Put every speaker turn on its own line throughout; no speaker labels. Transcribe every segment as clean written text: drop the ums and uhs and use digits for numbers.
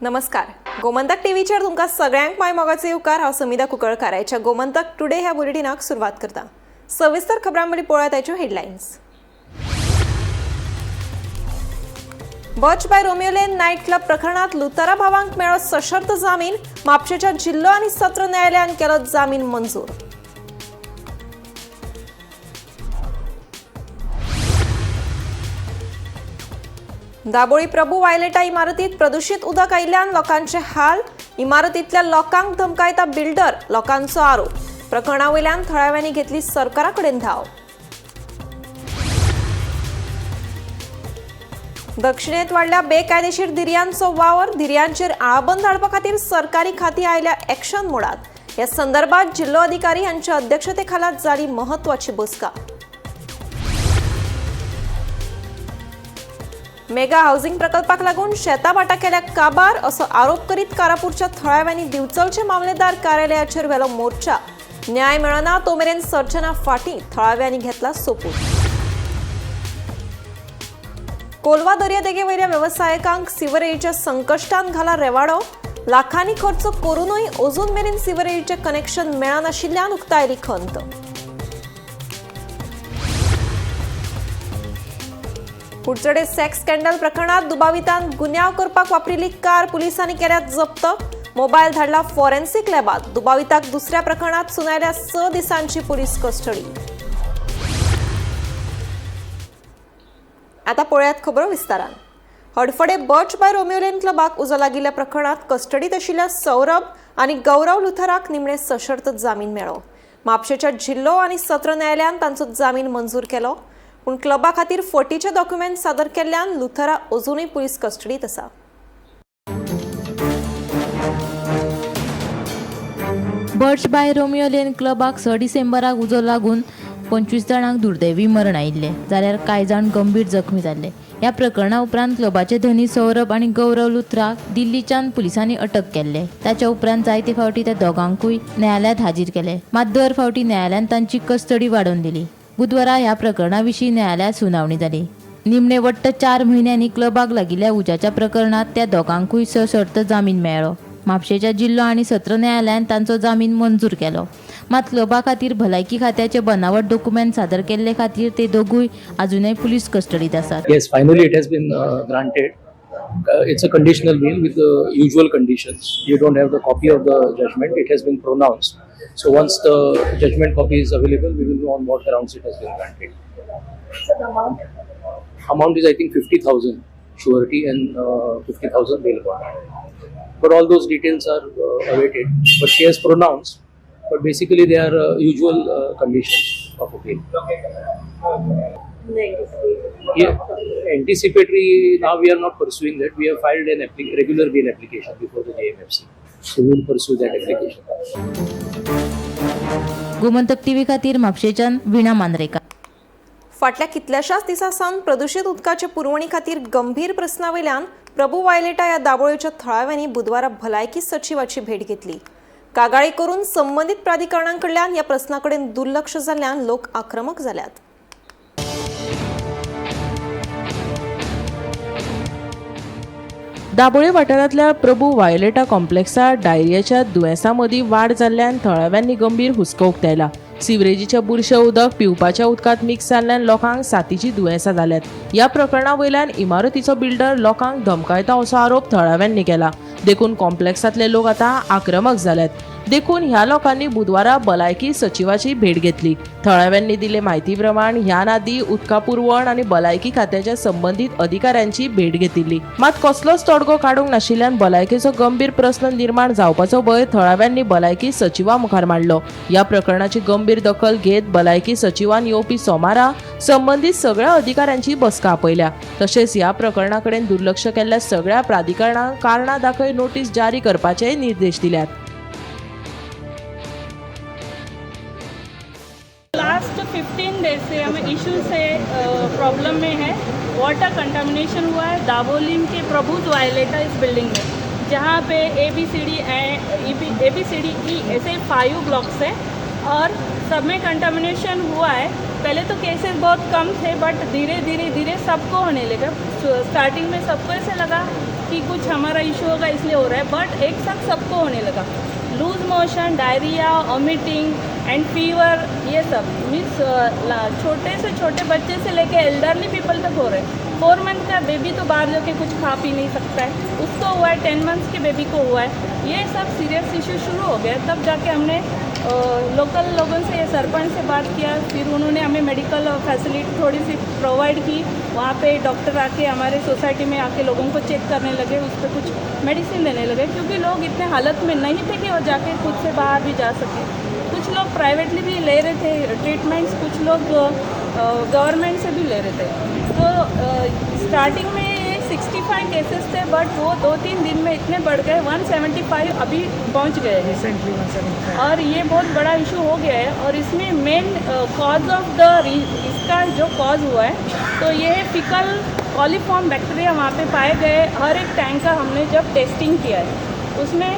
नमस्कार, गोमंतक टीव्हीचेर तुमकां सगळ्यांक माय मोगाचो येवकार. हांव समिधा कुंकळकार. आयच्या गोमंतक टुडे ह्या बुलेटिनाक सुरवात करता. सविस्तर खबरां मदीं पळोवया ताच्यो headlines. Birch by Romeo Lane night club प्रकरणात लुतारा भावांक मेळ्ळो सशर्त जामीन. म्हापशेच्या जिल्लो आनी सत्र न्यायालयान केलो जामीन मंजूर. दाबोळी प्रभू वायलेटा इमारतीत प्रदूषित उदक आयिल्ल्यान लोकांचे हाल. इमारतींतल्या लोकांक धमकायता बिल्डर, लोकांचो आरोप. प्रकरणा वयल्यान थळाव्यांनी घेतली सरकारा कडेन धाव. दक्षिणेत वाडल्या बेकायदेशीर धिरयांचो वावर. धिरयांचेर आळाबंद हाडपा खातीर सरकारी खातीं आयल्या एक्शन मोडात. ह्या संदर्भात जिल्लो अधिकारी हांच्या अध्यक्षतेखाला जाली महत्वाची बसका. मेगा हाऊसिंग प्रकल्पाक लागून शेतां भाटां केल्या काबार असो आरोप करीत कारापूरच्या थळाव्यांनी दिवचलचे मामलेदार कार्यालयाचेर व्हेलो मोर्चा. न्याय मेळना तो मेरेन सरचना फाटीं, थळाव्यांनी घेतला सोपूत. कोलवा दर्यादेगे वयल्या वेवसायिकांक सिवरेजीच्या संकश्टान घाला रेवाडो. लाखांनी खर्च करूनय अजून मेरेन सिवरेजीचें कनेक्शन मेळनाशिल्ल्यान उक्तायली खंत. कुडचडे सेक्स स्कॅन्डल प्रकरणात दुबावितान गुन्यांव करपाक वापरिल्ली कार पुलिसांनी केल्या जप्त. मोबायल धाडला फॉरेन्सिक लॅबात. दुबाविताक दुसऱ्या प्रकरणात सुनायल्या 6 दिसांची पुलीस कस्टडी. आता पळयात खबरो विस्तारान. Hadfade Birch by Romeo Lane क्लबाक उजो लागिल्ल्या प्रकरणात कस्टडीत आशिल्ल्या सौरभ आनी गौरव लुथराक निमणे सशर्त जामीन मेळ्ळो. म्हापशेच्या जिल्लो आनी सत्र न्यायालयान तांचो जामीन मंजूर केलो. पूण क्लबा खातीर फटीचे डॉक्युमेंट सादर केल्ल्यान लुथरा अजूनय पुलीस कस्टडीत आसा.
बर्च बाय रोमियो लेन क्लबाक 6 डिसेंबराक उजो लागून 25 जाणांक दुर्दैवी मरण आयिल्लें, जाल्यार कांय जाण गंभीर जखमी जाल्ले. ह्या प्रकरणा उपरांत क्लबाचे धनी सौरभ आनी गौरव लुथराक दिल्लीच्यान पुलिसांनी अटक केल्ले. ताच्या उपरांत जायते फावटी त्या दोगांकूय न्यायालयांत हाजीर केले, मात दर फावटी न्यायालयान तांची कस्टडी वाडोवन दिली. बुधवारा ह्या प्रकरणा विशीं न्यायालयांत सुनावणी जाली. निमणे वट्ट 4 म्हयन्यांनी क्लबाक लागिल्ल्या उज्याच्या प्रकरणांत त्या दोगांकूय सशर्त जामीन मेळ्ळो. म्हापशेच्या जिल्लो आनी सत्र न्यायालयान तांचो जामीन मंजूर केलो. मात क्लबा खातीर भलायकी खात्याचे बनावट डॉक्युमेंट सादर केल्ले खातीर ते दोगूय अजूनय पुलीस कस्टडीत आसात.
Yes, finally it has been granted. It's a conditional bail with the usual conditions. You don't have the copy of the judgment. It has been pronounced. So once the judgment copy is available, we will know on what grounds it has been granted.
So the amount?
Amount is, I think, 50,000 surety and 50,000 bail bond. But all those details are awaited. But she has pronounced. But basically, they are usual conditions of a bail. Yeah, anticipatory. Now we are not pursuing that. We have filed an regular bail application before the JMFC. So we will pursue that application.
Gomantak TV खातीर म्हापशेच्यान वीणा मांद्रेकर.
फाटल्या कितल्याशाच दिसां सावन प्रदूषित उदकाचे पुरवणी खातीर गंभीर प्रस्ना वयल्यान प्रभू वायलेटा ह्या दाबोळेच्या थळाव्यांनी बुधवारा भलायकी सचिवाची भेट घेतली. कागाळी करून संबंदीत प्राधिकरणांकडल्यान ह्या प्रस्ना कडेन दुर्लक्ष जाल्ल्यान लोक आक्रमक जाल्यात.
दाबोळे वाठारांतल्या प्रभू वायलेटा कॉम्प्लेक्सात डायरियाच्या दुयेंसा मदीं वाड जाल्ल्यान थळाव्यांनी गंभीर हुस्को उक्तायला. सिवरेजीचें बुरशें उदक पिवपाच्या उदकांत मिक्स जाल्ल्यान लोकांक साथीची दुयेंसां जाल्यात. ह्या प्रकरणा वयल्यान इमारतीचो बिल्डर लोकांक धमकायता असो आरोप थळाव्यांनी केला. देखून कॉम्प्लेक्सांतले लोक आतां आक्रमक जाल्यात. देखून ह्या लोकांनी बुधवारा भलायकी सचिवाची भेट घेतली. थळाव्यांनी दिले म्हायती प्रमाण ह्या आदीं उदका पुरवण आनी भलायकी खात्याच्या संबंदीत अधिकाऱ्यांची भेट घेतिल्ली. मात कसलोच तोडगो काडूंक नाशिल्ल्यान भलायकेचो गंभीर प्रस्न निर्माण जावपाचो भंय थळाव्यांनी भलायकी सचिवा मुखार मांडलो. ह्या प्रकरणाची गंभीर दखल घेत भलायकी सचिवान येवपी सोमारा संबंदीत सगळ्या अधिकाऱ्यांची बसका आपयल्या. तशेंच ह्या प्रकरणा कडेन दुर्लक्ष केल्ल्या सगळ्या प्राधिकरणांक कारणां दाखय नोटीस जारी करपाचे निर्देश दिल्यात.
लास्ट 15 डेज से हमें इशू से प्रॉब्लम में है. वाटर कंटामिनेशन हुआ है दाबोलिम के प्रभुज वायलेटा इस बिल्डिंग में, जहाँ pay A B C D E ऐसे 5 ब्लॉक्स हैं और सब में कंटामिनेशन हुआ है। पहले तो केसेस बहुत कम थे, बट धीरे धीरे धीरे सबको होने लगा। स्टार्टिंग में सबको ऐसे लगा कि कुछ हमारा इशू होगा इसलिए हो रहा है, बट एक साथ सबको होने लगा। Loose motion, diarrhoea, vomiting and fever, ये सब मीन्स छोटे से छोटे बच्चे से लेके एल्डरली पीपल तक हो रहे हैं। 4 मंथ का बेबी तो बाहर जाके कुछ खा पी नहीं सकता है, उसको हुआ है। 10 मंथ्स के बेबी को हुआ है। ये सब सीरियस इशू शुरू हो गया। तब जाके हमने लोकल लोगों से, सरपंच से बात किया, फिर उन्होंने हमें मेडिकल फैसिलिटी थोड़ी सी प्रोवाइड की। वहाँ पे डॉक्टर आके हमारे सोसाइटी में आके लोगों को चेक करने लगे, उस पर कुछ मेडिसिन देने लगे, क्योंकि लोग इतने हालत में नहीं थे कि वो जाके खुद से बाहर भी जा सके। कुछ लोग प्राइवेटली भी ले रहे थे ट्रीटमेंट्स, कुछ लोग गवर्नमेंट से भी ले रहे थे। तो स्टार्टिंग में 65 केसेस थे, बट वो 2-3 दिन में इतने बढ़ गए, 175 अभी पहुंच गए हैं
रिसेंटली 175।
और ये बहुत बड़ा इशू हो गया है। और इसमें मेन कॉज ऑफ the इसका जो कॉज हुआ है तो ये है फिकल कॉलीफॉर्म बैक्टीरिया वहाँ पे पाए गए। हर एक टैंक का हमने जब टेस्टिंग किया है उसमें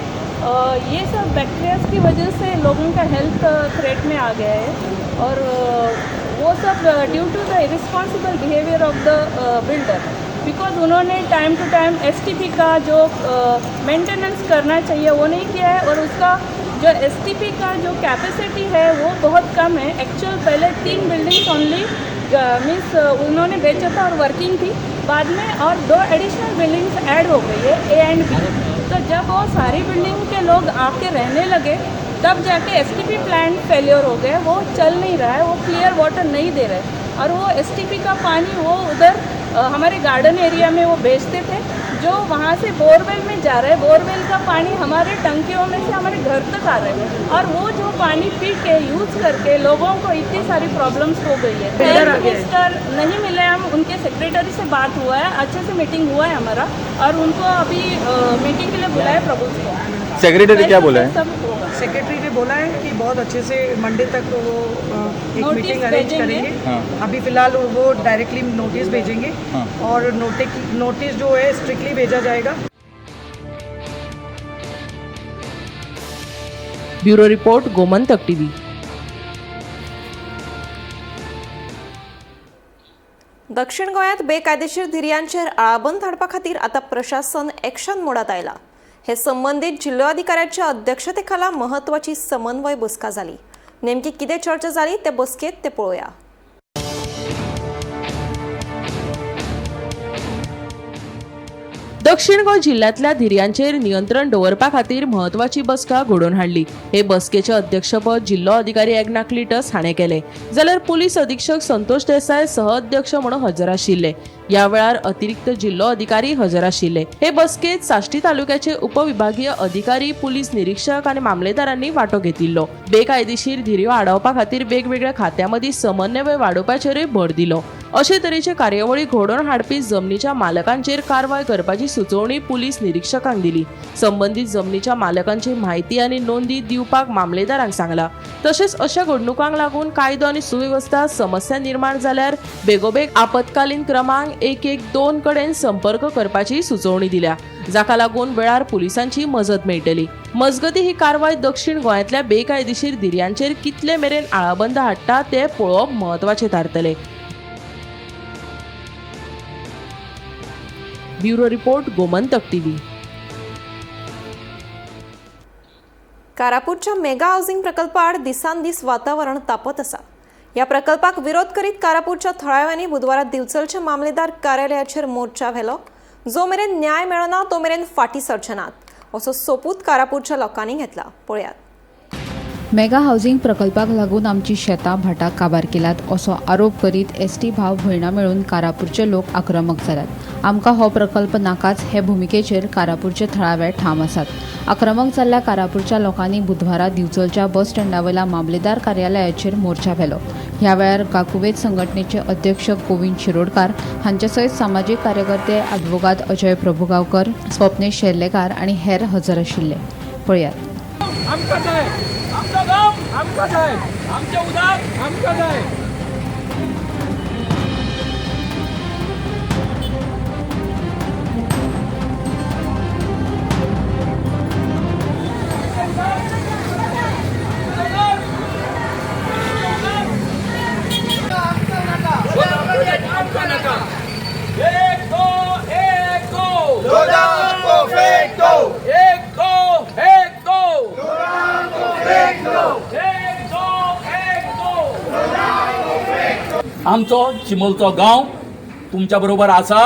ये सब बैक्टीरियाज की वजह से लोगों का हेल्थ थ्रेट में आ गया है। और वो सब due to the irresponsible behaviour of the builder, because उन्होंने टाइम टू टाइम एसटीपी का जो मेंटेनेंस करना चाहिए वो नहीं किया है। और उसका जो एसटीपी का जो कैपेसिटी है वो बहुत कम है। एक्चुअल पहले 3 बिल्डिंग्स ओनली मीन्स उन्होंने बेचा था और वर्किंग थी, बाद में और 2 एडिशनल बिल्डिंग्स ऐड हो गई है, ए एंड बी। तो जब वो सारी बिल्डिंग के लोग आके रहने लगे तब जाके एसटीपी प्लांट फेलियर हो गया, वो चल नहीं रहा है, वो क्लियर वाटर नहीं दे रहा है। और वो एसटीपी का पानी वो उधर हमारे गार्डन एरिया में वो बेचते थे, जो वहाँ से बोरवेल में जा रहा है। बोरवेल का पानी हमारे टंकियों में से हमारे घर तक आ रहा है और वो जो पानी पी के यूज़ करके लोगों को इतनी सारी प्रॉब्लम्स हो गई है। हेल्थ मिनिस्टर नहीं मिले, हम उनके सेक्रेटरी से बात हुआ है, अच्छे से मीटिंग हुआ है हमारा, और उनको अभी मीटिंग के लिए बुलाया प्रभु को।
सेक्रेटरी क्या बोला है?
सेक्रेटरी ने बोला है कि बहुत अच्छे से मंडे तक वो एक मीटिंग अरेंज करेंगे।
हाँ।
अभी फ़िलहाल वो डायरेक्टली नोटिस भेजेंगे।
हाँ।
और नोटिस जो है स्ट्रिक्टली भेजा जाएगा।
Bureau report, Gomantak TV.
दक्षिण गोंयांत बेकायदेशीर धिरयांचेर आळाबंद हाडपा खातीर आतां प्रशासन एक्शन मोडांत आयला। हे संबंदीत जिल्लोधिकाऱ्याच्या अध्यक्षतेखाला महत्वाची समन्वय बसका जाली। नेमकी कितें चर्चा जाली ते बसकेंत ते पळोवया।
दक्षिण गोंय जिल्ह्यांतल्या धिरयांचेर नियंत्रण दवरपा खातीर म्हत्वाची बसका घडोवन हाडली। हे बसकेचे अध्यक्षपद जिल्लो अधिकारी एग्ना क्लिटस हाणें केलें, जाल्यार पुलीस अधीक्षक संतोष देसाय सहअध्यक्ष म्हणून हजर आशिल्ले। ह्या वेळार अतिरिक्त जिल्लो अधिकारी हजर आशिल्ले। हे बसकेंत साश्टी तालुक्याचे उपविभागीय अधिकारी, पुलीस निरीक्षक आनी मामलेदारांनी वांटो घेतिल्लो। बेकायदेशीर धिरयो आडावपा खातीर वेगवेगळ्या खात्यां मदीं समन्वय वाडोवपाचेरूय भर दिलो। अशे तरेचे कार्यावळी घडोवन हाडपी जमनीच्या मालकांचेर कारवाय करपाची सुचोवणी पुलीस निरीक्षकांक दिली। संबंदीत जमनीच्या मालकांची म्हायती आनी नोंदी दिवपाक मामलेदारांक सांगला। तशेंच अशा घडणुकांक लागून कायदो आनी सुवेवस्था समस्या निर्माण जाल्यार बेगोबेग आपत्कालीन क्रमांक 112 कडेन संपर्क करपाची सुचोवणी दिल्या, जाका लागून वेळार पुलिसांची मजत मेळटली। मजगती ही कारवाय दक्षिण गोंयांतल्या बेकायदेशीर धिरयांचेर कितले मेरेन आळाबंद हाडटा ते पळोवप म्हत्वाचें थारतलें। Bureau report, Gomantak TV.
कारापूरच्या mega housing प्रकल्पाआड दिसान दीस वातावरण तापत आसा। ह्या प्रकल्पाक विरोध करीत कारापूरच्या थळाव्यांनी बुधवारा दिवचलच्या मामलेदार कार्यालयाचेर मोर्चा व्हेलो। जो मेरेन न्याय मेळना तो मेरेन फाटीं सरचे नात असो सोपूत कारापूरच्या लोकांनी घेतला। पळयात।
मेगा हावसिंग प्रकल्पाक लागून आमची शेतां भाटां काबार केल्यात असो आरोप करीत एसटी भाव भयणा मेळून कारापूरचे लोक आक्रमक जाल्यात। आमकां हो प्रकल्प नाकाच हे भुमिकेचेर कारापूरचे थळावे ठाम आसात। आक्रमक जाल्ल्या कारापूरच्या लोकांनी बुधवारा दिवचलच्या बस स्टँडा वयल्या मामलेदार कार्यालयाचेर मोर्चा व्हेलो। ह्या वेळार काकुवेत संघटनेचे अध्यक्ष गोविंद शिरोडकार हांचे सयत सामाजीक कार्यकर्ते आदवोगाद अजय प्रभुगांवकर, स्वप्नेश शेर्लेकार आनी हेर हजर आशिल्ले। पळयात।
आमकां जाय आमचो गांव आमकां जाय आमचें उदक आमकां जाय। आमचो चिमलचो गांव तुमच्या बरोबर आसा.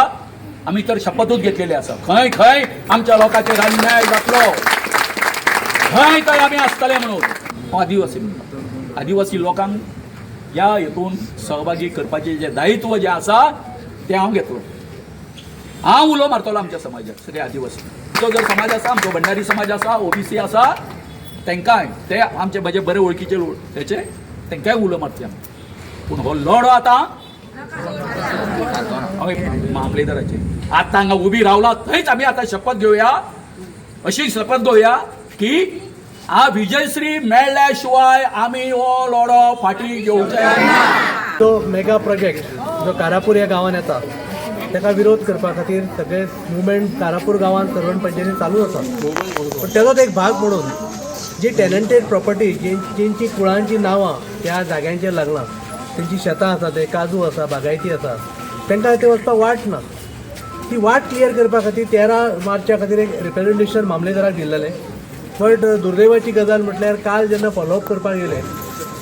आमी तर शपथूच घेतलेली आसा, खंय खंय आमच्या लोकांचेर अन्याय जातलो खंय खंय आमी आसतले म्हणून. हांव आदिवासी म्हणटा, आदिवासी लोकांक ह्या हेतून सहभागी करपाचें जें दायित्व जें आसा तें हांव घेतलो. हांव उलो मारतलो आमच्या समाजाक, सगळे आदिवासी जो जर समाज आसा, आमचो भंडारी समाज आसा, ओबीसी आसा, तांकांय ते आमचे म्हजे बरे वळखीचे तेचे तांकांय उलो मारचे आमी. पूण हो लढो आतां हय मामलेदाराचे आतां हांगा उबी रावला थंयच आमी आतां शपथ घेवया, अशी शपथ घेवया की आ विजयश्री मेळ्ळ्या शिवाय आमी हो लढो फाटी घेवचे ना.
तो मेगा प्रोजेक्ट जो कारापूर ह्या गांवांत येता ताका विरोध करपा खातीर सगळे मुवमेंट कारापूर गांवांत सर्वण पंचायतीन चालू आसा. पण तेजोच एक भाग म्हणून जी टॅनंटेड प्रॉपर्टी जेंची कुळांची नांवां त्या जाग्यांचेर लागलां, तेंची शेतां आसा, ते काजू आसा, बागायती आसा, तांकां ते वचपाक वाट ना. ती वाट क्लियर करपा खातीर 13 मार्चा खातीर एक रिप्रेजेंटेशन मामलेदाराक दिल्लेलें. बट दुर्दैवाची गजाल म्हटल्यार काल जेन्ना फॉलोअप करपाक गेले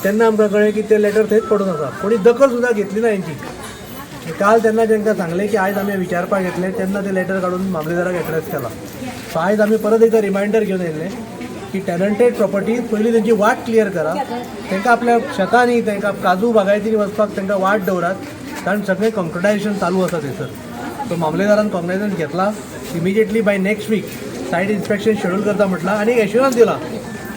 तेन्ना आमकां कळ्ळें की ते लेटर थंयच पडून आसा, कोणी दखल सुद्दां घेतली ना हेंची. काल तेन्ना तांकां सांगलें की आयज आमी विचारपाक येतले, तेन्ना ते लेटर काडून मामलेदाराक एड्रेस केला. सो आयज आमी परत एकदां रिमायंडर घेवन येयल्ले की टॅनंटेड प्रॉपर्टी पयलीं तेंची वाट क्लियर करा, तांकां आपल्या शेतांनी तांकां काजू बागायतींनी वचपाक तांकां वाट दवरात, कारण सगळें कॉन्क्रिटायझेशन चालू आसा थंयसर. सो मामलेदारान कॉग्नायझन्स घेतला, immediately by next week site inspection schedule करता म्हटलां आनी एक एश्युरन्स दिला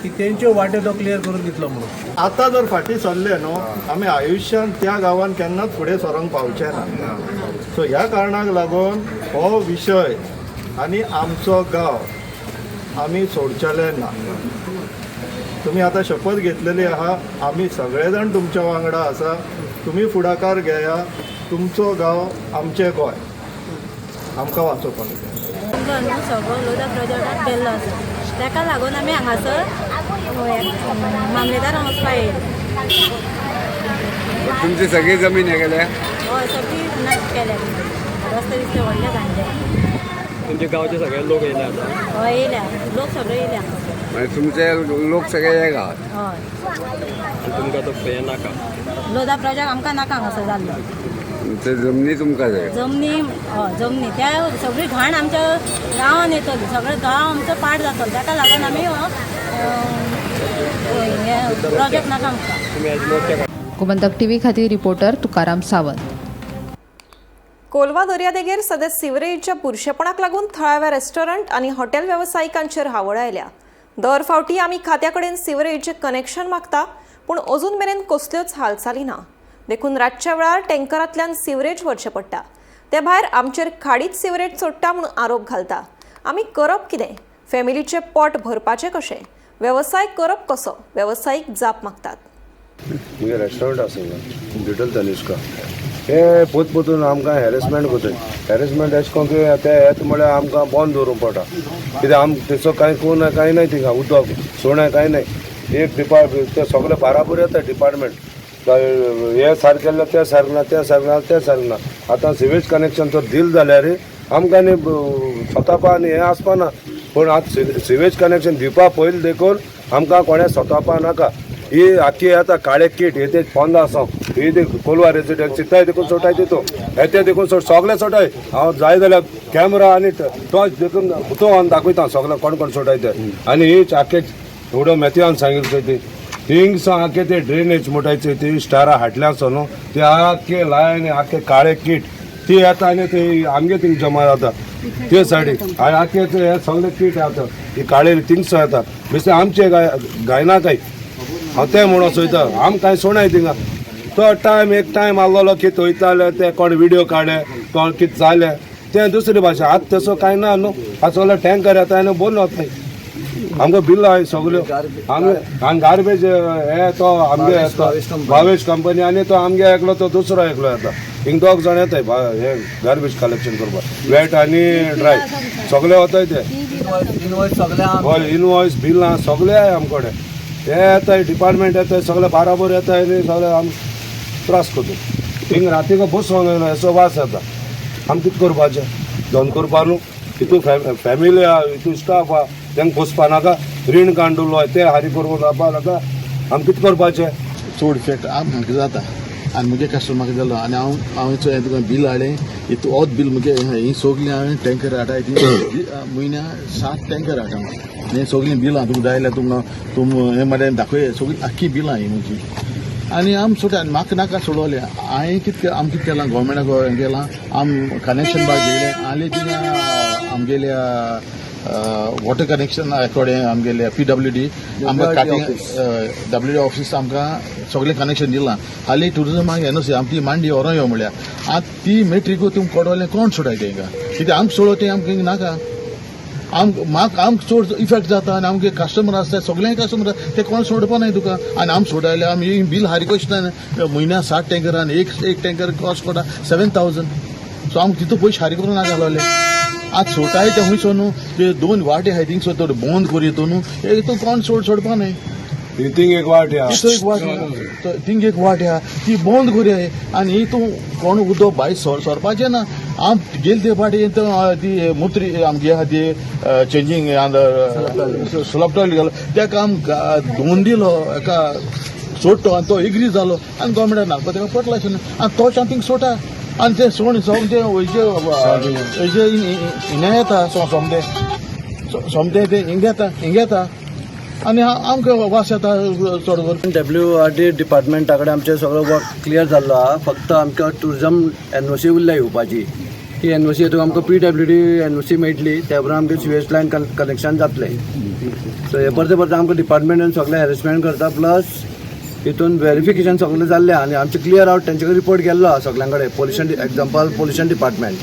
की तेंच्यो वाट्यो तो क्लियर करून दितलो म्हणून.
आतां जर फाटीं सरले न्हू आमी आयुश्यान त्या गांवान केन्नाच फुडें सरोंक पावचे ना. सो ह्या कारणाक लागून हो विशय आनी आमचो गांव आमी सोडचेले ना. तुमी आतां शपथ घेतलेली आहा, आमी सगळे जाण तुमच्या वांगडा आसा, तुमी फुडाकार घेया, तुमचो गांव आमचें गोंय आमकां वाचोवपाक जाय.
न्हू सगळो लोधा प्रोजेक्टाक गेल्लो आसा, ताका लागून आमी हांगासर मामलेदारां वचपा येयले.
तुमची सगळी जमीन हे गेल्या?
हय, सगळी नश्ट केल्या, रस्ते बिस्ते व्हडले बांदले.
तुमचे गांवचे सगळे लोक येयले आतां?
हय येयल्या, लोक सगळे येयले हांगासर.
म्हणजे तुमचे लोक सगळे हे गांवात?
हय.
तुमकां तो हें नाका,
लोधा प्रोजेक्ट आमकां नाका हांगासर जाल्लो.
ते जमनी तुमकां जाय?
जमनी, हय जमनी, त्या सगळी घाण आमच्या गांवान येतली, सगळें गांव आमचो पाड जातलो, ताका लागून आमी प्रोजेक्ट नाका आमकां.
गोमंतक टीव्ही खातीर रिपोर्टर तुकाराम सावंत.
कोलवा दर्यादेगेर सध्या सिवरेजच्या बुरशेपणाक लागून थळाव्या रेस्टॉरंट आनी हॉटेल वेवसायिकांचेर हावळ आयल्या. दर फावटी आमी खात्या कडेन सिवरेजचें कनेक्शन मागता, पूण अजून मेरेन कसल्योच हालचाली ना. देखून रातच्या वेळार टँकरांतल्यान सिवरेज व्हरचें पडटा. ते भायर आमचेर खाडीत सिवरेज सोडटा म्हूण आरोप घालता. आमी करप कितें? फॅमिलीचें पोट भरपाचें कशें? वेवसाय करप कसो? वेवसायीक जाप मागतात.
मुगे रेस्टॉरंट आसा लिटल तनिष्का, हे पोत पोतून आमकां हॅरेसमेंट करताय. हॅरेसमेंट एशें कोन्न की ते येता म्हळ्यार आमकां बंद दवरूंक पडटा, कित्याक आम तेचो कांय कोण कांय नाय थिंगा, उदक सोणें कांय नाय. एक डिपार्ट ते सगळे बाराबर येता डिपार्टमेंट, हे सारकें केल्लें तें सारकें ना, तें सारकें ना, तें सारकें ना. आतां सिवेज कनेक्शन जर दिलें जाल्यार आमकां न्ही स्वतापा आनी हें आसपा ना, पूण आतां सिवेज कनेक्शन दिवपा पयलीं देखून आमकां कोणें स्वतापा नाका. ही आख्खी येता काळे कीट हे ते पोंदा आसा, ही ते कोलवा रेजिडेन्सी थंय देखून सोटाय तितू हेते देखून सोड सगळे सोटाय. हांव जाय जाल्यार कॅमरा आनी टॉर्च देखून तो हांव दाखयता सगळे कोण कोण सोटाय ते. आनी ही आख्खे उडो मेथ्यान सांगितले ती थिंग्स आख्खे ते ड्रेनेज म्हणटाय ती स्टारां हाडल्या आसा न्हू ते आख्खे लायन आख्खे काळे कीट ती येता आनी ते आमगे थिंग जमा जाता ते सायडीक आनी आख्खे ते हे सगळे कीट येता ही काळे थिंग्स येता. बेश्टे आमचे गायना काय हांव तें म्हणून सोयता, आम कांय सोणाय थिंगा. तो टायम एक टायम आहलोलो की थंयताले ते कोण विडियो काडले कोण कितें जालें तें दुसरी भाशा. आतां तसो कांय ना न्हू, आतां सगळे टँकर येता आनी भरून वताय आमकां बिल आहाय सगल्यो. आमी गार्बेज हे तो आमगे येता भावेश कंपनी आनी तो आमगे एकलो तो दुसरो एकलो येता, हिंग दोग जाण येताय हे गार्बेज कलेक्शन करपाक, वेट आनी ड्राय सगळे वताय ते. हय इनवॉयस बिलां सगळे आहाय आमकडे. हे येताय डिपार्टमेंट येताय सगळे बाराबर येताय आनी सगळे आम त्रास करता. थिंग रातीक बसोन येयना असो वास येता. आम कितें करपाचें? धंदो करपा न्हू, हितू फॅमिली आहा, हितू स्टाफ आहा, तांकां पोसपा नाका, रीण काडून ते हारी करूंक जावपा नाका, आम कितें करपाचें?
चडशे काम म्हाका जाता. आनी मुगे कस्टमर म्हाका जालो आनी हांव चोय तुका बील हाडलें हितू होच बील मुगे ही सगळीं हांवें टँकर हाडटा ती म्हयन्या 7 टँकर हाडटा हांव. हें सगळीं बिलां तुमकां जाय जाल्यार तुमकां तुम हें म्हळ्यार दाखय सगळीं आख्खी बिलां ही म्हजी. आनी आम सोडटा आनी म्हाका नाका सोडवलें. हांवें कितें आम कितें केलां गोवोरमेंटाक हें केलां आम कनेक्शन बाग घेयलें आनी थिंगा आमगेल्या वॉटर कनेक्शन थोडें आमगेले PWD आमकां काटी WD office आमकां सगळें कनेक्शन दिलां. हालीं टुरिजमाक NOC आमची मांडी व्हरोन यो म्हळ्यार आतां ती मेट्रिको तुमकां कोडवलें कोण सोडाय तेंकां कित्याक आमकां सोडो तें आमकां नाका. म्हाका आमकां चड इफेक्ट जाता आनी आमगे कस्टमर आसता सगळे कस्टमर ते कोण सोडपा नाय तुका. आनी आम सोडायले आमी बील हारी कशें ना म्हयन्या 7 टँकर आनी एक टँकर कॉस्ट पडटा 7,000. सो आमकां तितू पयशे हारी करून ना घालोले. आतां सोडटाय ते खंयसर न्हू ते 2 वाटे आहाय थिंगसर तर बंद करी न्हू एक कोण सोडपा न्हय.
थिंग एक वाट आहा,
एक वाट थिंग एक वाट आहा ती बंद करी आनी ही तूं कोण उदक भायर सरपाचें ना. आम गेले ते फाटी ती मुत्री आमगे आहा ती चेंजींग सुलभ टॉयलेट घालो तेका आम दोन दिलो एका सोडटो आनी तो एग्री जालो आनी गोवोरमेंटान नाका तेका पटला आशिल्लें आनी तोच आनी थिंग सोडटा आनी ते सोण सोमतें वयचे वयचे हिंगा येता सोमतें सोमतें तें हिंगा येता हिंगा येता आनी आमकां वास येता चड करून.
WRD डिपार्टमेंटा कडेन आमचें सगळो वर्क क्लियर जाल्लो आहा. फक्त आमकां टुरिजम NOC उरल्या येवपाची. ती NOC हितून आमकां PWD NOC मेळटली त्या उपरांत आमकां सिवेज लायन कनेक्शन जातलें. सो हे परते परते आमकां डिपार्टमेंटान सगळें हॅरेसमेंट करता प्लस हितून वेरिफिकेशन सगळें जाल्लें आनी आमचें क्लियर आवट तेंचे कडेन रिपोर्ट गेल्लो आहा सगळ्यां कडेन. Pollution example pollution department.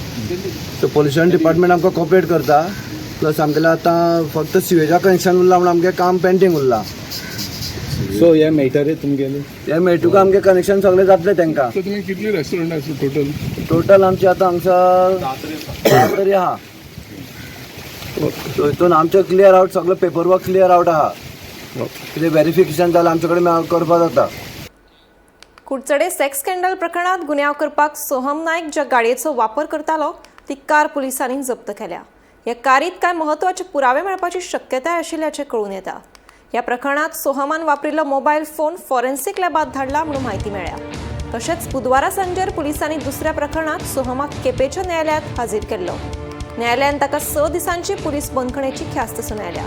So pollution department आमकां कॉपरेट करता प्लस आमगेलें आतां फक्त सिवेजा कनेक्शन उरलां म्हणून आमगें काम पेंडींग उरलां.
सो हे मेळटा रे तुमगेलें
हें मेळटकूच आमगें कनेक्शन सगळें जातलें तेंकां.
तुमी कितली रेस्टॉरंट आसा टोटल?
टोटल आमचे आतां हांगसर 7 तरी आहा. सो हितून आमचें क्लियर आवट सगळें पेपर वर्क क्लियर आवट आहा. कितें वेरिफिकेशन जालें आमचे कडेन करपाक जाता.
कुडचडे सेक्स स्कँडल प्रकरणात गुन्यांव करपाक सोहम नायक ज्या गाडयेचो वापर करतालो ती कार पुलिसांनी जप्त केल्या. ह्या कारीत कांय म्हत्वाचे पुरावे मेळपाची शक्यताय आशिल्ल्याचें कळून येता. ह्या प्रकरणात सोहमान वापरिल्लो मोबायल फोन फॉरेन्सिक लॅबात धाडला म्हणून म्हायती मेळ्ळ्या. तशेंच बुधवारा सांजेर पुलिसांनी दुसऱ्या प्रकरणात सोहमाक केपेच्या न्यायालयात हाजीर केल्लो. न्यायालयान ताका 6 दिसांची पुलीस बंदखणेची ख्यास्त सुनायल्या.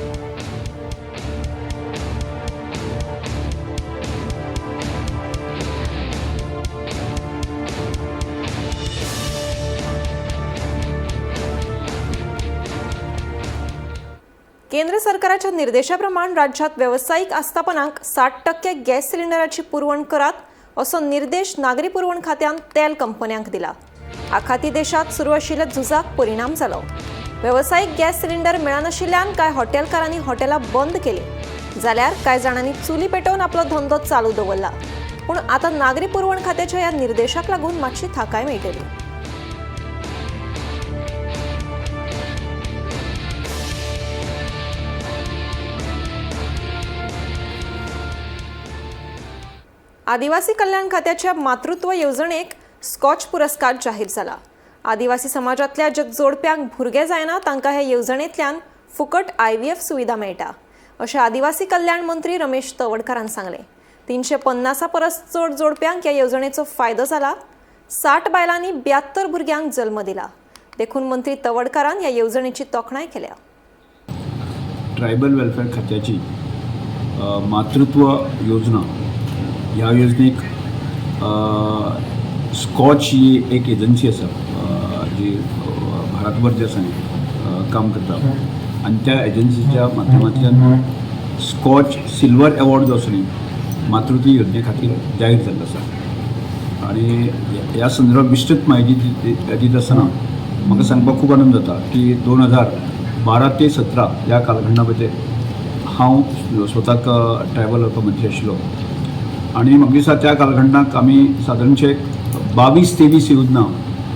केंद्र सरकाराच्या निर्देशाप्रमाण राज्यात वेवसायीक आस्थापनांक 60% गॅस सिलिंडराची पुरवण करात असो निर्देश नागरी पुरवण खात्यान तेल कंपन्यांक दिला. आखाती देशात सुरू आशिल्ल्या झुजाक परिणाम जालो. वेवसायीक गॅस सिलिंडर मेळनाशिल्ल्यान कांय हॉटेलकारांनी हॉटेलां बंद केली जाल्यार कांय जाणांनी चुली पेटोवन आपलो धंदो चालू दवरला. पूण आतां नागरी पुरवण खात्याच्या ह्या निर्देशाक लागून मातशी थाकाय मेळटली. आदिवासी कल्याण खात्याच्या मातृत्व येवजणेक स्कॉच पुरस्कार जाहीर जाला. आदिवासी समाजांतल्या ज्या जोडप्यांक भुरगें जायना तांकां हे येवजणेंतल्यान फुकट IVF सुविधा मेळटा अशें आदिवासी कल्याण मंत्री रमेश तवडकारान सांगलें. 350 परस चड जोडप्यांक ह्या येवजणेचो फायदो जाला. 60 बायलांनी 72 भुरग्यांक जल्म दिला. देखून मंत्री तवडकारान ह्या येवजणेची तोखणाय केल्या.
ट्रायबल वेलफेअर खात्याची मातृत्व योजना ह्या योजनेक स्कॉच ही एक एजन्सी आसा जी भारतभर जे आसा काम करता आनी त्या एजन्सीच्या माध्यमांतल्यान स्कॉच सिल्वर एवॉर्ड जो आसा न्ही मातृत्व योजने खातीर जाहीर जाल्लो आसा. आनी ह्या संदर्भात विस्तृत म्हायती दिता आसतना म्हाका सांगपाक खूब आनंद जाता की 2012 ते 17 ह्या कालखंडा हांव स्वताक ट्रायबल वेलफेअर मंत्री आशिल्लो आनी म्हाका दिसता त्या कालखंडाक आमी सादारणशे 22-23 योजना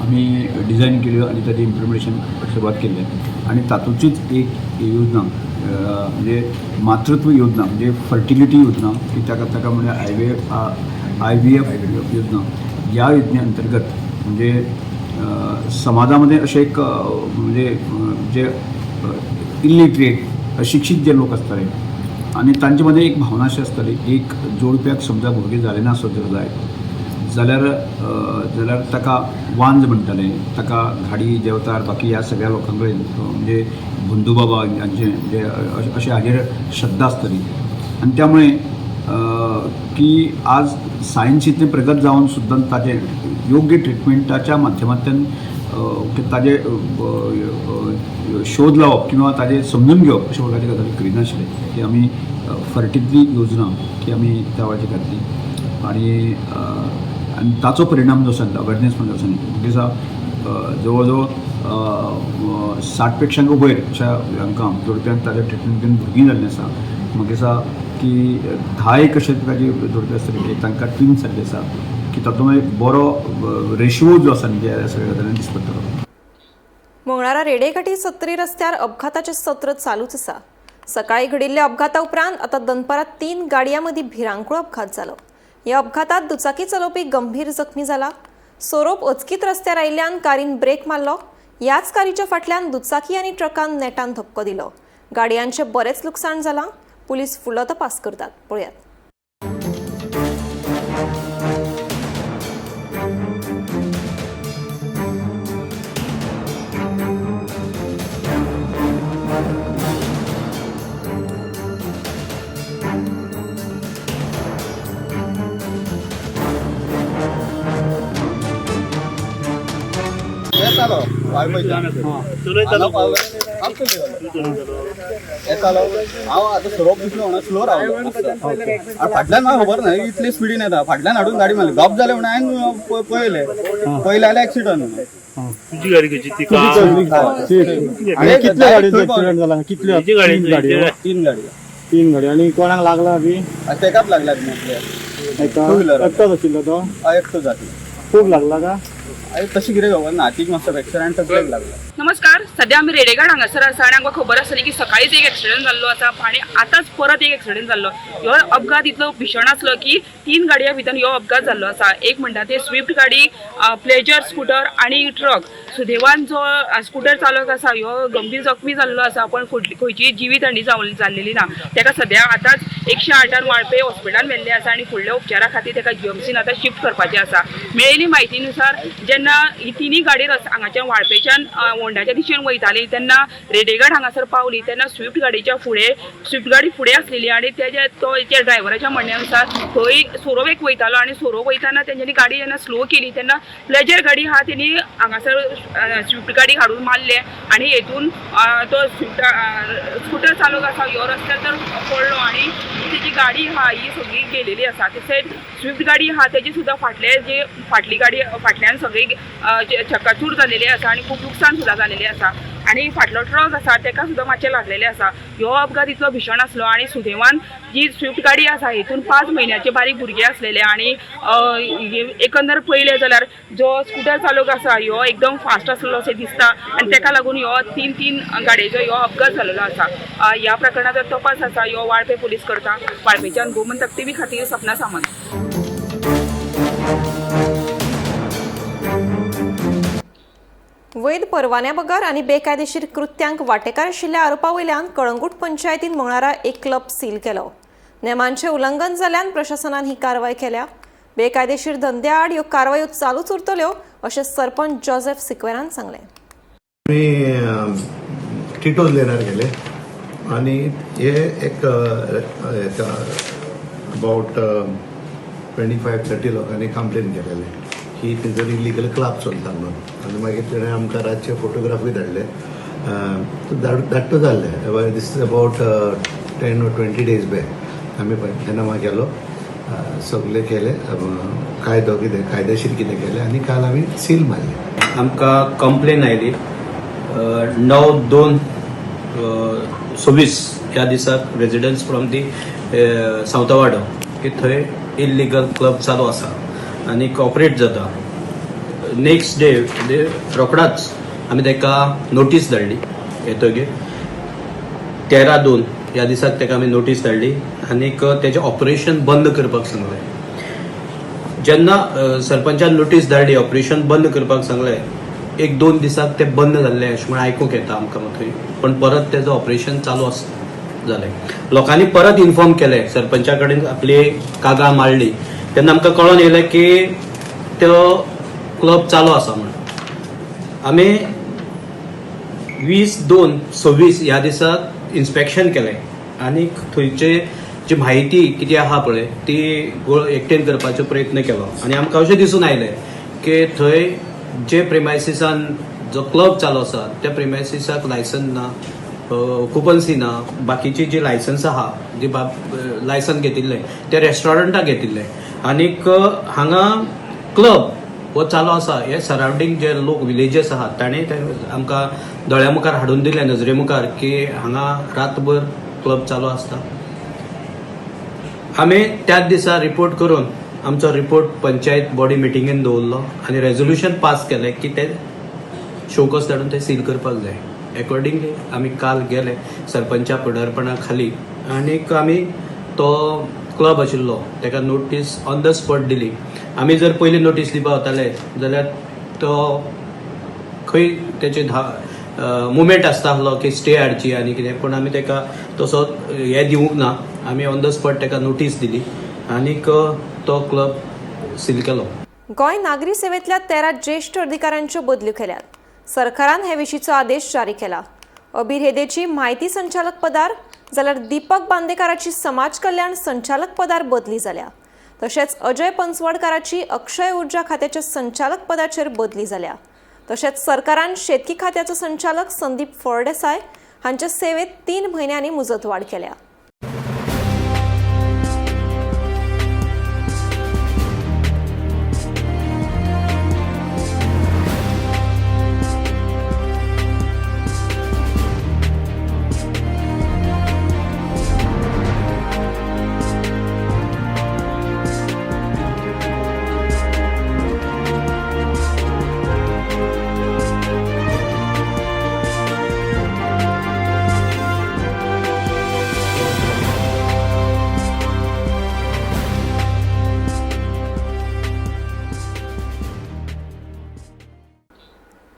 आमी डिजायन केल्यो आनी ताजें इम्प्लिमेंटेशन सुरवात केल्लें. आनी तातूंतलीच एक योजना म्हणजे मातृत्व योजना म्हणजे फर्टिलिटी योजना की ताका ताका म्हणजे IVF योजना. ह्या योजने अंतर्गत म्हणजे समाजामध्ये अशें एक म्हणजे जे इलिटरेट अशिक्षीत जे लोक आसताले आनी तांचे मदें एक भावना अशी आसताली एक जोडप्याक समजा भुरगें जालें ना आसत जर जायत जाल्यार जाल्यार ताका वांज म्हणटाले, ताका घाडी देंवचार बाकी ह्या सगळ्या लोकां कडेन म्हणजे भंदू बाबा हांचे जे अशें हाजेर श्रद्धा आसताली. आनी त्यामुळे की आज सायन्स इतलें प्रगत जावन सुद्दां ताजें योग्य ट्रिटमेंटाच्या माध्यमांतल्यान ताजे शोध लावप किंवा ताजें समजून घेवप अशा प्रकारचे गजाली करिनाशिल्ले की आमी फर्टिलिटी योजना की आमी त्या वेळाचेर घातली. आनी आनी ताचो परिणाम जो आसा अवेरनेस म्हणटा आसा न्ही, दिसा जवळ जवळ 60 पेक्षांक वयर अशा हांकां जोडप्यांक ताजें ट्रिटमेंट घेवन भुरगीं जाल्लीं आसा. म्हाका दिसा की 10 अशे ताजे जोडपे आसतले की तांकां ट्विन्स जाल्ले आसा की तातूंत एक बरो रेशियो जो आसा न्ही ह्या सगळ्या गजालींनी दिस पडटलो.
मंगळारा रेडेघाटी सत्तरी रस्त्यार अपघाताचें सत्र चालूच आसा. सकाळी घडिल्ल्या अपघाता उपरांत आतां दनपारां 3 गाडयां मदीं भिरांकूळ अपघात जालो. ह्या अपघातात दुचाकी चलोवपी गंभीर जखमी जाला. सोरोप अचकीत रस्त्यार आयिल्ल्यान कारीन ब्रेक मारलो. ह्याच कारीच्या फाटल्यान दुचाकी आनी ट्रकान नेटान धपको दिलो. गाडयांचें बरेंच लुकसाण जालां. पुलीस फुडलो तपास करतात. पळयात.
येतालो हांव आतां सोरोप दिसलो म्हणून स्लो रावलो. फाटल्यान म्हाका खबर ना इतली स्पिडीन येता, फाटल्यान हाडून गाडी मारली, गप जालें म्हणून हांवें पळयलें, पयलें जाल्यार एक्सिडंट.
तुजी गाडी खंयची? ती
कितले गाडयेचो एक्सिडंट जाला? कितले? 3 गाडी.
3 गाडी. आनी कोणाक लागला बी?
तेकाच लागला.
एकटोच आशिल्लो तो?
एकटोच आशिल्लो.
खूब लागला का?
तशी कितें खबर ना, हातीक मातसो फ्रॅक्चर आनी तकलेक लागला.
नमस्कार, सध्या आमी रेडेघाट हांगासर आसा आनी आमकां खबर आसली की सकाळीच एक एक्सिडंट जाल्लो आसा आनी आतांच परत एक एक्सिडंट जाल्लो. ह्यो अपघात इतलो भीशण आसलो की 3 गाडयां भितर ह्यो अपघात जाल्लो आसा. एक म्हणटा ते स्विफ्ट गाडी, प्लेजर स्कुटर आनी ट्रक. सुदैवान जो स्कुटर चालक आसा ह्यो गंभीर जखमी जाल्लो आसा, पण खंयचीय जिवीत हानी जाल्लेली ना. ताका सद्या आतांच 108 वाळपे हॉस्पिटलान व्हेल्लें आसा आनी फुडल्या उपचारा खातीर ताका जीएमसीन आतां शिफ्ट करपाचें आसा. मेळिल्ली म्हायतीनुसार जेन्ना ही 3 गाडी हांगाच्यान वाळपेच्यान होंडाच्या दिशेन वयताली तेन्ना रेडेघाट हांगासर पावली तेन्ना स्विफ्ट गाडयेच्या फुडें स्विफ्ट गाडी फुडें आसलेली आनी तेज्या तो त्या ड्रायव्हराच्या म्हणण्यानुसार थंय सोरोप एक वयतालो आनी सोरोप वयताना तेंच्यांनी गाडी जेन्ना स्लो केली तेन्ना प्लेजर गाडी आहा तेणी हांगासर स्विफ्ट गाडी हाडून मारले आनी हेतून तो स्विफ्ट स्कुटर चालक आसा ह्यो रस्त्यार तर पडलो आनी तेजी गाडी आहा ही सगळी गेलेली आसा. तशेंच स्विफ्ट गाडी आहा तेजी सुद्दां फाटले जे फाटली गाडी फाटल्यान सगळी चकाचूर जालेली आसा आनी खूब लुकसाण सुद्दां जालेलें आसा. आनी फाटलो ट्रक आसा तेका सुद्दां मातशें लागलेलें आसा. ह्यो अपघात इतलो भीशण आसलो आनी सुदैवान जी स्विफ्ट गाडी आसा हेतून 5 म्हयन्याचे बारीक भुरगे आसलेले आनी एकंदर पळयलें जाल्यार जो स्कुटर चालक आसा ह्यो एकदम फास्ट आसलो अशें दिसता आनी तेका लागून ह्यो 3 गाडयेचो ह्यो अपघात जाल्लो आसा. ह्या प्रकरणाचो तपास आसा ह्यो वाळपे पुलीस करता. वाळपेच्यान गोमंतक टीव्ही खातीर सपना सामंत. वैध परवान्या बगर आनी बेकायदेशीर कृत्यांक वांटेकार आशिल्ल्या आरोपा वयल्यान कळंगूट पंचायतीन मंगळारा एक क्लब सील केलो. नेमांचें उल्लंघन जाल्ल्यान प्रशासनान ही कारवाय केल्या. बेकायदेशीर धंद्या आड ह्यो कारवायो चालूच उरतल्यो अशें सरपंच जोसेफ सिक्वेरान सांगलें.
आमी टिटोज लेनार गेले आनी हे एक अबावट 25-30 लोकांनी कंप्लेन केलेले की थंयसर इलिगल क्लब चलता म्हणून. आनी मागीर तेणें आमकां रातचे फोटोग्राफी धाडले, धाडटो जाल्ले. This is about 10 or 20 days back. आमी पंचनामा केलो, सगळे केले, कायदो कितें कायदेशीर कितें केलें आनी काल आमी सील मारले.
आमकां कंप्लेन आयली 9/2/26 ह्या दिसाक रेजिडन्स फ्रॉम दी सावतावाडो की थंय इल्लिगल क्लब चालू आसा आनी कॉपरेट जाता. नेक्स्ट डे रोखडाच आमी ताका नोटीस धाडली येतगीर 13/2 ह्या दिसाक ताका आमी नोटीस धाडली आनीक तेजें ऑपरेशन बंद करपाक सांगलें. जेन्ना सरपंचान नोटीस धाडली ऑपरेशन बंद करपाक सांगलें, 1-2 दिसाक तें बंद जाल्लें अशें म्हण आयकूंक येता आमकां थंय, पण परत तेजो ऑपरेशन चालू आसा जालें. लोकांनी परत इन्फॉर्म केलें, सरपंचा कडेन आपली कागाळ मांडली तेन्ना आमकां कळोन येयलें की तो क्लब चालू आसा म्हणून. आमी 20/2/26 ह्या दिसाक इन्स्पेक्शन केलें आनी थंयचे जी म्हायती कितें आहा पळय ती एकठांय करपाचो प्रयत्न केलो आनी आमकां अशें दिसून आयलें की थंय जे प्रिमायसिसान जो क्लब चालू आसा त्या प्रिमायसिसाक लायसन ना, ऑक्युपन्सी ना, बाकीची जी लायसन्स आहा जी लायसन घेतिल्लें ते रेस्टॉरंटाक घेतिल्लें आनीक हांगा क्लब हो चालू आसा हे सरावंडींग जे लोक विलेजस आहात ताणें ते आमकां दोळ्या मुखार हाडून दिलें, नजरे मुखार, की हांगा रातभर क्लब चालू आसता. आमी त्याच दिसा रिपोर्ट करून आमचो रिपोर्ट पंचायत बॉडी मिटिंगेन दवरलो आनी रेजोल्युशन पास केलें की ते शोकॉज धाडून ते सील करपाक जाय. एकॉर्डिंगली आमी काल गेले सरपंचा फुडारपणा खाली आनीक आमी तो क्लब आशिल्लो ताका नोटीस ऑन the spot दिली. आमी जर पयली नोटीस दिवपा वताले जाल्यार तो खंय तेचे मुवमेंट आसता आसलो की स्टे हाडची आनी कितें, पूण आमी ताका तसो हें दिवंक ना. आमी ऑन the spot ताका नोटीस दिली आनीक तो क्लब सील केलो.
गोंय नागरी सेवेंतल्या 13 ज्येश्ठ अधिकाऱ्यांच्यो बदल्यो केल्यात. सरकारान हे विशींचो आदेश जारी केला. अबीर हेदेची म्हायती संचालक पदार जाल्यार दीपक बांदेकाराची समाज कल्याण संचालक पदार बदली जाल्या. तशेंच अजय पंचवाडकाराची अक्षय ऊर्जा खात्याच्या संचालक पदाचेर बदली जाल्या. तशेंच सरकारान शेतकी खात्याचो संचालक संदीप फळदेसाय हांच्या सेवेत 3 म्हयन्यांनी मुजतवाड केल्या.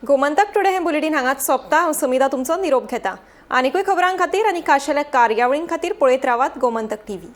गोमंतक टुडे हें बुलेटीन हांगाच सोंपता. हांव समिता तुमचो निरोप घेता. आनीकूय खबरां खातीर आनी खाशेल्या कार्यावळीं खातीर पळयत रावात गोमंतक टीव्ही.